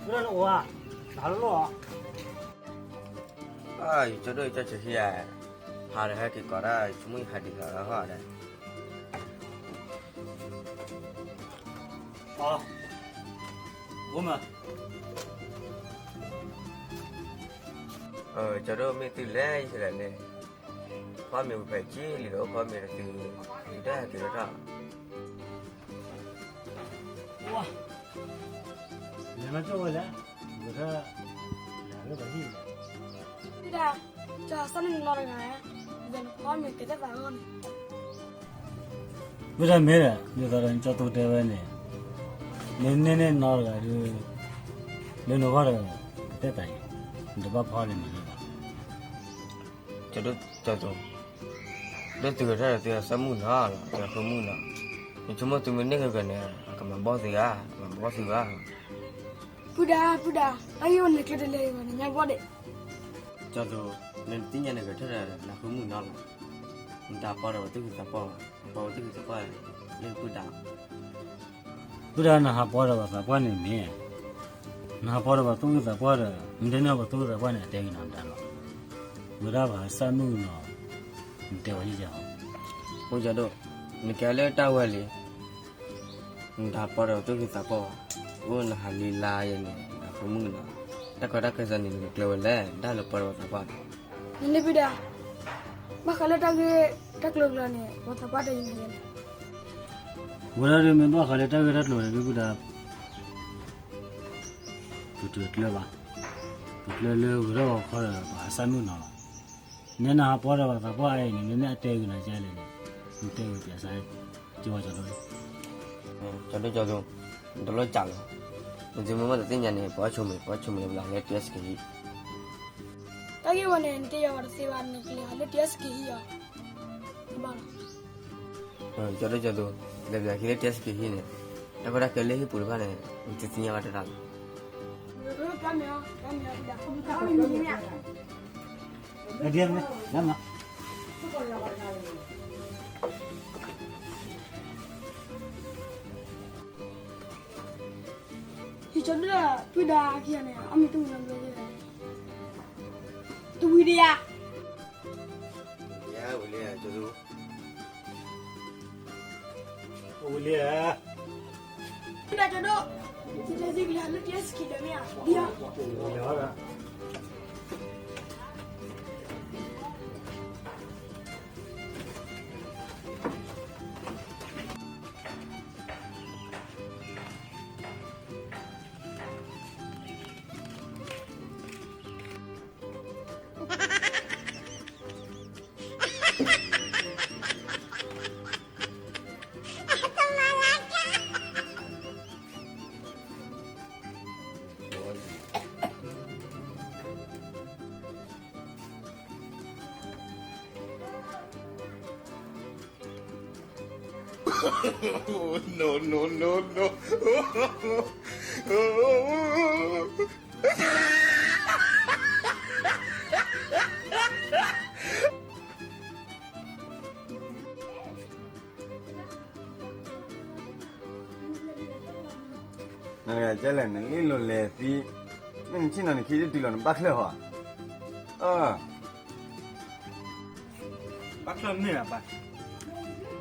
အိၣ်ဧါ, နဟးလိၣ်လိၣ်ဧါ. ယကၠီဒိၣ် ယကၠီဆဲးဟံးဧါ, ဟးဒီးဟဲက့ၤကိးတၢ် ယဆိကမိၣ်ယဟးဒံးလီၤဟီၣ်ဒီး. ကၠီဒိၣ် မ့ၢ်သုလဲၤယလဲၣ်န့ၣ်, ဖီမ့ၤဝံၤဖဲကံလံဒီး အိၣ်ဖီမ့ၤတသု, သုတဟဲက့ၤလၢထီၣ်. လဲၤမၤကၠိဝဲလဲၣ်, ဝဲဒၣ်, လၢပှၤဟံၣ်လဲၣ်. ဝံဒၣ်, ကၠီစၢ်န့ၣ်နီတဂၤ, ဒီးနဖီမ့ၤကဲတၢ်သးဂီၢ်န့ၣ်. ဝံဒၣ်မ့ၢ်ဒီး ဒ်သိးဒီးနကၠီသိတဲဝဲန့ၣ်, မ့ၢ်န့ၢ်န့ၢ်နီတဂၤဒီး, လၢနဂီၢ်ဒီး, ကတဲတၢ်အံၤ, နတဘၣ်ဖီလၢမ့ၤလၢၤဘၣ်. ကၠီဒိၣ်, ကၠီဒိၣ်, ဒ်သုဂဲၤထၢၣ်ဒီးသုအစၢ်မုၣ်နီၤလီၤ, သုအဃုမုၣ်နီၤ, ယဆိကမိၣ်သုမ့ၢ်န့ၢ်ဂ့ၤဂ့ၤန့ၣ် အကမၤဘီၣ်သုဧါ, မၤဘီၣ်သုဘၣ်. ပုၢ်ဒါ, ပုၢ်ဒါ, တၢ်ဂ့ၢ်ဝဲန့ၣ်ကျဲတလဲၤဘၣ်န့ၣ် ညါဘီၣ်ဒဲး. ကၠီဒိၣ်, နတသ့ၣ်ညါန့ၣ် ဂဲၤထၢၣ်ဒီးနဃုမုၣ်နီၤလီၤ, နတပီဒီးပှၤသူၣ်ခုသးပှၢ်ဘၣ်, ပှၤပှၤသူၣ်ခုသးပှၢ်, လၢပုၢ်ဒါ ပုၢ်ဒါ နဟးပီဒီးပှၤသးပှၢ်န့ၣ်မ့ၢ်, နဟးပီဒီးပှၤသူၣ်ခုသးပှၢ်ဒီး နတဲန့ၢ်ပှၤသူၣ်ခုသးပှၢ်န့ၣ် အတဲဂ့ၤနၤမတၤလီၤ. ဝဲဒၣ်ပှၤစၢ်မုၣ်နီၤ, နတဲဝဲယဲၢ်ယဲၢ်. အိၣ်ကၠီဒိၣ်, နကဲလၢတၢ်ဝဲလံ, နတဟးပီဒီးပှၤသူၣ်ခုသးပှၢ်ဘၣ်, အိၣ်နဟးလံလါယဲၢ်န့ၣ် နဃုမုၣ်နီၤ, တၢ်ကီတၢ်ခဲစ့ၢ်န့ၣ် နကကျၢၤဝဲလဲၣ်, ဒၣ်လၢပီဒီးပှၤသးပှၢ် နန့ၢ်ပုၢ်ဒါ, ဘၣ်ဃးလၢတၢ်ဂ့ၢ်တၢ်ကျိၤကျၢၤန့ၣ် ပှၤသးပှၢ်တဲယၤန့ၣ်. ဝဲဒၣ်ဒီးမ့ၢ်ဘၣ်ဃးလၢတၢ်ဂ့ၢ်တၢ်ကျိၤန့ၣ် ပုၢ်ဒါ, ပတကျၢၤဘၣ်, ပကျၢၤလၢဂီၤထီၣ်ဂီၤခီဒီး ပှၤစၢ်မုၣ်နီၤလီၤ. နနဟးပီဒီးပှၤသးပှၢ်အံၤန့ၣ် နန့ၢ်အတဲဂ့ၤနၤကလဲၣ်န့ၣ်, နတဲဂ့ၤပျးစါ, ကၠီဝဲကၠီဒိၣ်, ကၠီဒိၣ်, နတလိၣ်ကးလီၤ, နသုမ့ၢ်ဘၣ်တသ့ၣ်ညါန့ၣ် ပှၤဆိမိၣ်, ပှၤဆိမိၣ်လၢပလီၢ်လၢ တီၢ်စက့ဟံၣ် တၢ်ဂ့ၢ်ဝဲန့ၣ် နတဲယၤဝဲတသ့ဘၣ်, နကလဲၤလၢ တီၢ်စက့ဟံၣ်အီၤ, ဘၣ်လီၤ. ကၠီဒိၣ်ကၠီဒိၣ်, လဲၤပျးခံလၢ တီၢ်စက့ဟံၣ်န့ၣ်, တၢ်ကီတၢ်ခဲလၢဟံၣ်ပူၤတဖၣ်န့ၣ် နတသ့ၣ်ညါဘၣ်တၢ်လီၤ. ယကၠီဒိၣ် ပုၢ်ဒါခံဂၤန့ၣ် အမ့ၢ်တဝံၤနီတဘျီ, တဝံၤဒံးဧါ. ဝံၤလံဧါ, ကၠီဒိၣ်, ဝံၤလံဧါ, ပုၢ်ဒါကၠီဒိၣ်, ယတဲသုကလဲၤလၢ တီၢ်စက့ဒီးမ့ၢ်ဧါ, ဒ်ဧါ. No, no, no, no. နကလဲၤ နလံၣ်လိၤလဲၤသံ, မ့ၢ်နဆ့ၣ်နီၤနခံတတုၤလီၤ နဘၣ်ချၢၣ်ဟီ, ဘၣ်ချၢၣ်မ့ၢ်ဘၣ်,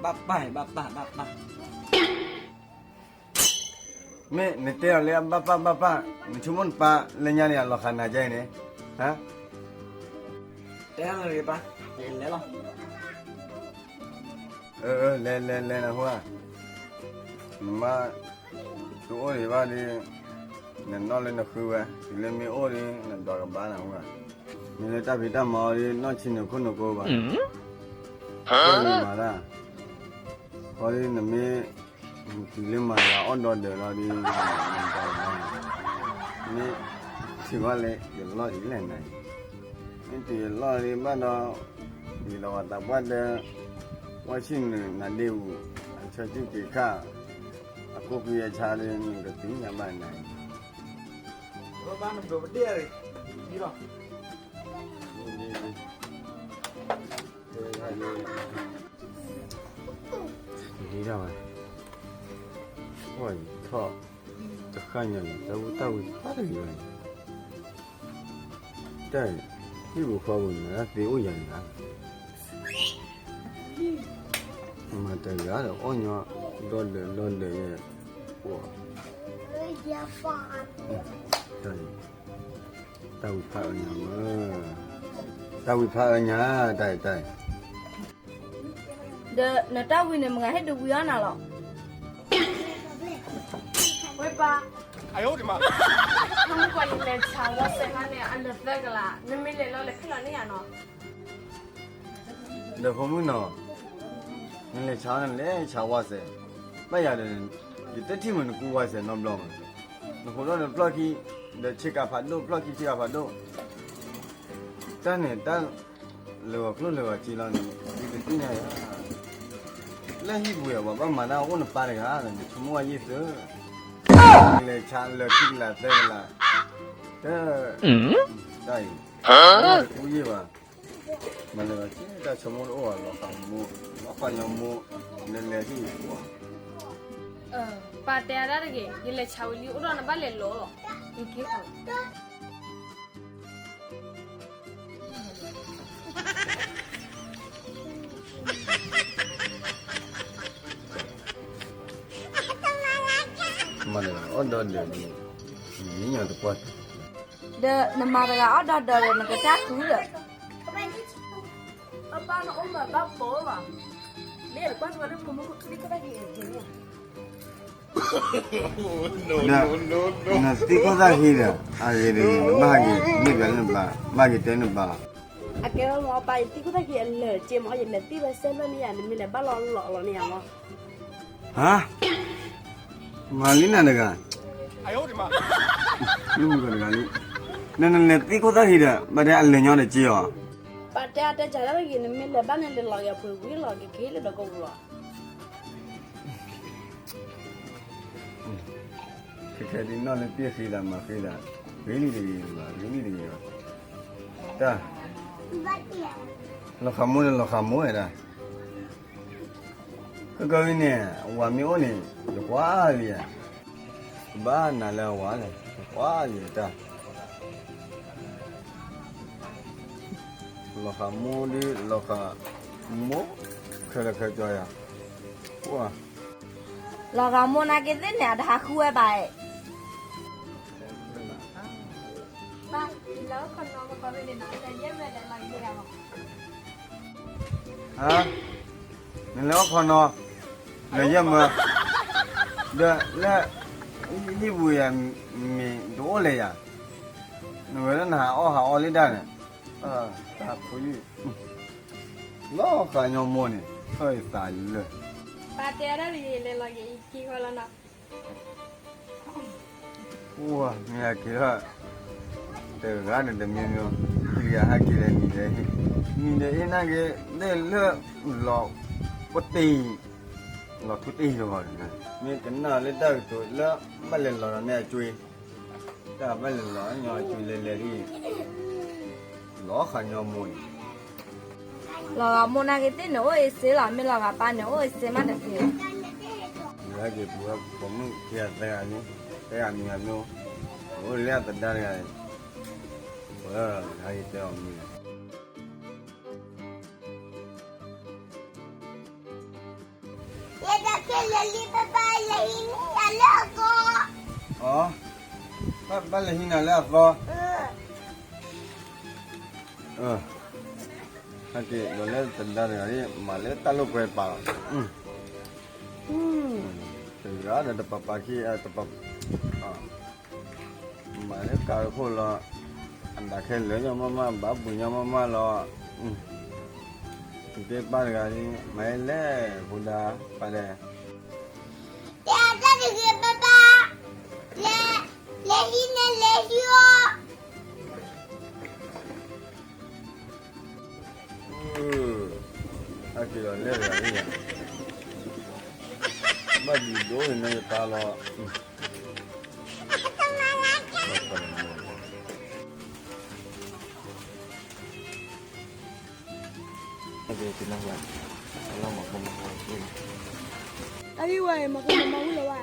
ဘၣ်ပၢ် ဘၣ်ပၢ် ဘၣ်ပၢ်. မ့ၢ်နတဲအီၤလၢအဘၣ်ပၢ်ဘၣ်ပၢ်, နဆိကမိၣ်နပၢ်လၢညါန့ၣ် အလီၤဃာ်နၤကဲအံၤန့ၣ်, ဟါ, တဲလၢပၢ်, လဲၤလီၤ. လဲၤ လဲၤ လဲၤ နဟူဧါ, နမါ တအိၣ်ဒံးဘၣ်ဒီး, နနီၢ်လၢနဃုဝဲ, တုၤလၢမ့ၢ်အိၣ်ဒီး နဒွးကဘၣ်နဟူဧါ, မ့ၢ်လၢတၢ်ဖံးတၢ်မၤအီၤဒီး နီၢ်ဆံးနုာ်ခိၣ်နူာ်ကိးဘၣ်, မၤတၢ်, ဃီဒီးနမ့ၢ် တုၤလၢမၤတဂၤအီၣ်ဒီဒၢးလီၤဒီး, မ့ၢ်တုၤဝဲလၢယလီၢ်ဒ်လဲၣ်နၤ, မ့ၢ်တုၤယလီၢ်ဒ်ဘၣ်ဒီး, ဒ်သိးပှၤသးပှၢ်တဲ, ဝဲဆ့ၣ်နုာ်နၤဒ့ပူၤ, အဆၢက့ၣ်က့ၤခၣ်, အကိၣ်ကွံအဆါဒီး နကသ့ၣ်ညါဘၣ်နၤအံၤ, ဘၣ်နဘျိးပဒ့ၣ်အံၤ, ဒ်လီၤ. ဒ်ထီၣ်ဝဲ, ထီၣ်, တဃၣ်ညါန့ၣ် တၢ်ဝံၣ်တၢ်ဝံၣ်ဖးတဂ့ၤဘၣ်န့ၣ်, တၢ် ဟံၣ်ပူၤဃီပူၤန့ၣ် တၢ်သ့အိၣ်ယၤန့ၣ်ဧါ, မၤတဂၤဒီးအီၣ်ညီ ဒီဒၢးဒီဒၢးယဲၢ်, အိၣ် တၢ် တၢ်ဝံၣ်ဖးအၢညါမး, တၢ်ဝံၣ်ဖးအၢညါ, တၢ်အံၤ တၢ်အံၤ ဒီးနတၢ်ဝံၣ်န့ၣ် မတၤဟ့ၣ်ဒုးဝံၣ်အီၣ်နၤလီၤ. ဝဲၢ်ပၢ်, မုၢ်ကီးယလဲၤဆါဝီစဲးခါန့ၣ် အလၢာ်သၢကလး, နမ့ၢ်လဲၤလီၤလဲၤဖဲလဲၣ်န့ၣ်ယါနီၤ. ဒီးဖိမုၣ်နီၤ, နလဲၤဆါန့ၣ် လဲၤဆါဝီစဲး, ဘၣ်ယၤဒီး ယတထံၣ်မုၢ်နကူဝီစဲးနီတဘျီမး, နဃိးဒီးနဖျီၣ်ခံ, ဒီးဆ့ကၤဖးဒိၣ် ဖျီၣ်ခံဆ့ကၤဖးဒိၣ် တၢ်န့ၣ်တၢ်လၢဂီၤကျိၣ်လၢဂီၤစ့လီၤန့ၣ် ဒ်တသ့ၣ်ညါယၤ, လၢဟံၣ်ပူၤယၤ ပှၤဘၣ်မၤတၢ်အိၣ်နပၢ်တဂၤဒီး နဆိကမိၣ်ဝဲယ့ၢ်သု, လဲၤဆါလၢခံကလးသၢကလး, တၢ်, တၢ်အံၤ, တကူယ့ၢ်ဘၣ်, မၤလၢဂၤက့တၢ်ဆိကမိၣ်တအိၣ်ဘၣ်, လီၤဃးမိၢ်, လီၤဃးညီမိၢ်, လဲၤလဲၤဟံၣ်ပူၤ, ပၢ်တဲအါဒၣ်တဂ့ၤ, ယလဲၤဆါဝံၤလံ အိၣ်ဒီးနဘၣ်လဲၤလီၤလီၤ, ယက့ၤဃီ မၤတဂၤအီၣ်ဒီဒၢးန့ၣ်, မ့ၢ်ညီတကွၢ်, ဒီးနမၤတဂၤအီၣ်ဒီဒၢးဒီး နကစၢ်ဃုဒီး, ပၢ်ပၢ်နအိၣ်မးဘၣ်ပိာ်လီၤ, မ့ၢ်တကွၢ်တဝဲလၢဖိမုၣ်ဖိသံခိၣ်သၣ်ဟံးန့ၣ် ဒီး နသံခိၣ်သၣ်ဟံးဒီး အဂ့ၤတဂ့ၤ နဘၣ်ဟးက့ၤန့ၢ်ဘၣ်လၢနပၢ် ဘၣ်က့ၤတဲနပၢ်လီၤ. အကဲဝဲမ့ၢ်ပၢ် ယသံခိၣ်သၣ်ဟံးအလၢာ်က့မ့ၢ် ယလဲၤသံဝဲစဲးဖျၢၣ်န့ၣ်ယါ နမ့ၢ်လဲၤဘၣ်လီၤလီၤလီၤန့ၣ်ယါမ့ၢ် ဟါ မၤလံနၤတဂၤ မုၢ်မုၢ်ကတဂၤလံ နနလဲၤသံခိၣ်သၣ်ဟံးဒီး ဘၣ်တဲအလၢာ်ညီဒီးက့အီၤ ပၢ်တဲအတဲစၢ်ဒၣ်တဂ့ၤ နမ့ၢ်လဲၤဘၣ်န့ၣ် လဲၤလီၤက့ၤအပှ့ၤဝံၤလီၤက့ၤ ကဟ့ၣ်လၢဒီးကဝူၤလီၤ. ခဲခဲဒ်နီၢ်လၢပှ့ၤဃ့ဒၣ်မၤဃ့ဒၣ် ဂ့ၤလံတဂ့ၤဘၣ် ဂ့ၤလံတဂ့ၤဘၣ် တၢ် လီၤဃးမိၢ်န့ၣ်လီၤဃးမိၢ်ဝဲဒၣ် ကကဝံၤန့ၣ် ဝၤမ့ၢ်အိၣ်န့ၣ် ယကွၢ်လံဧါ ကဘၣ်နၤလၢအဝၤလဲၣ် ယကွၢ်လံတၢ် လီၤဃးမိၢ်ဒ် လီၤဃးမိၢ် ခဲလၢာ်ခဲဆ့ယၤ လီၤဃးမိၢ်နာ်က့သ့ၣ်န့ၣ် အတဟးဃုဝဲဘၣ်. နလဲၤအိၣ်ခိးနီၤ လဲၤယဲၢ်မၢ ဒီးလၢ ဟံၣ်ပူၤယၤ မ့ၢ်တအိၣ်လဲၣ်ယၤ နဝဲလၢနဟးအီၣ်ဟးအီလံဒၣ်န့ၣ် တၢ်ဖိယုၢ် လီၤဃးညီမိၢ်န့ၣ် ထီၣ်ယသးလၢ ပၢ်တဲဒၣ်လံ လဲၤလီၤယံၤ ယက့ၤဃီလီၤနီၤ အိၣ်မ့ၢ်အက့ၤထီၣ် တဂၤန့ၣ်တမံၤမံၤ ယဟဲက့ၤလဲၤနံၤဒီး နံၤဒီးအ့ၣ်နာ်က့ၤ သ့ၣ်လၢ လီၤ ပတ့ၢ် လီၤထူတ့ၢ်တဂီၤန့ၣ် မ့ၢ်ကနၣ်လၢတၢ်ကတိၤလၢ ဘၣ်လဲၤလီၤဒီးန့ၣ်အကၠွ့ တၢ်ဘၣ်လဲၤလီၤညီအကၠွ့လဲၤလဲၤဒ် လီၤဃးညီမိၢ်အံၤ လီၤဂာ်မိၢ်နာ်က့ၤသ့ၣ်န့ၣ် အိၣ်အ့စ့လီၤ မ့ၢ်လီၤဂာ်ပၢ်န့ၣ် အိၣ်အ့စ့မးတသ့လီၤ. ယဟဲက့ၤပူၤပိာ်မုၣ်ခံဂၤသၢဂၤန့ၣ် သၢဂၤမံၤဂၤမံၤ အိၣ်လၢအသဒါတဂၤန့ၣ် ပှၤလၢယဟဲက့ၤတဲအီၤမံၤ ယတၢ်ခဲလၢာ်လံ ပၢ်ပၢ် လဲၤဟံးန့ၢ်ယၤလၢအသီ အ ဘၣ်လဲၤဟံးနၤလၢအသီ ဟဲက့ၤဒီးလၢသဒါတဂၤန့ၣ် မၤလၢတၢ်လိာ်ကွဲပာ်လီၤ တဂၤဒီးတပာ်ပာ်ခံ တပာ် မၤလၢကၤခိၣ်လီၤ အဒၣ်ခဲလၢာ်ညီမးမး ဘၣ်ဘှံးညီမးမးလီၤ သ့ၣ်ပၢ်တဂၤန့ၣ် မၤလဲၣ် ဖိဒါ ပၢ်လဲၣ် တဲအတၢ်တဂ့ၤ ပၢ်ပၢ် လဲၤ လဲၤဟံးန့ၢ် လဲၤဟံးအီၤ အက့ၤလီၤလဲၤတဂၤန့ၣ် ဘၣ်ဒုးဒိၣ်န့ၣ် ယပၢ်လီၤ အဂ့ၢ်ဝဲ မၤကမၤဝံၤလီၤဝဲ က့ၤ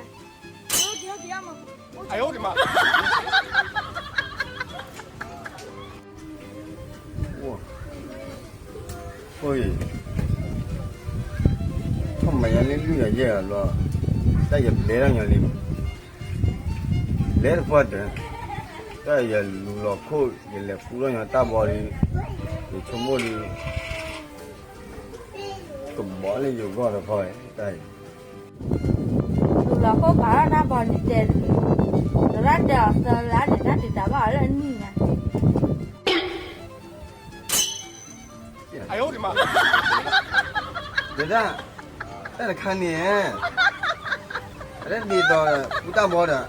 က့ၤ မၤ အိၣ်, အိၣ်အံၤ, ထီၣ်မၤညါလၢလွံၢ်ယၤယဲၢ်ဂၤလီၤ, တၢ်ယဘျဲထီၣ်ညီလံ, ဘျဲတပှၢ်တၢၢ်, တၢ်ယလူၤလီၤခိၣ် ယလဲၤပူထီၣ်ညီတၢ်ဘီဒီး, ယဆိကမိၣ်ဒီး, ကဘီလၢယဂီၢ်တခီ, တၢ်အံၤ လူၤလီၤခိၣ်ပာ်ထီၣ်တၢ်ဘီန့ၣ်တဲ, သရၣ်တဲအီၤသၢလါန့ၣ် တၢ်တံာ်တာ်ဘၣ်အီၤလၢအနံၣ်ညါ, ဒဒၣ်, တၢ်တခါန့ၣ်, အတၢ်ဒ်သိးပူတၢ်ဘီဒီး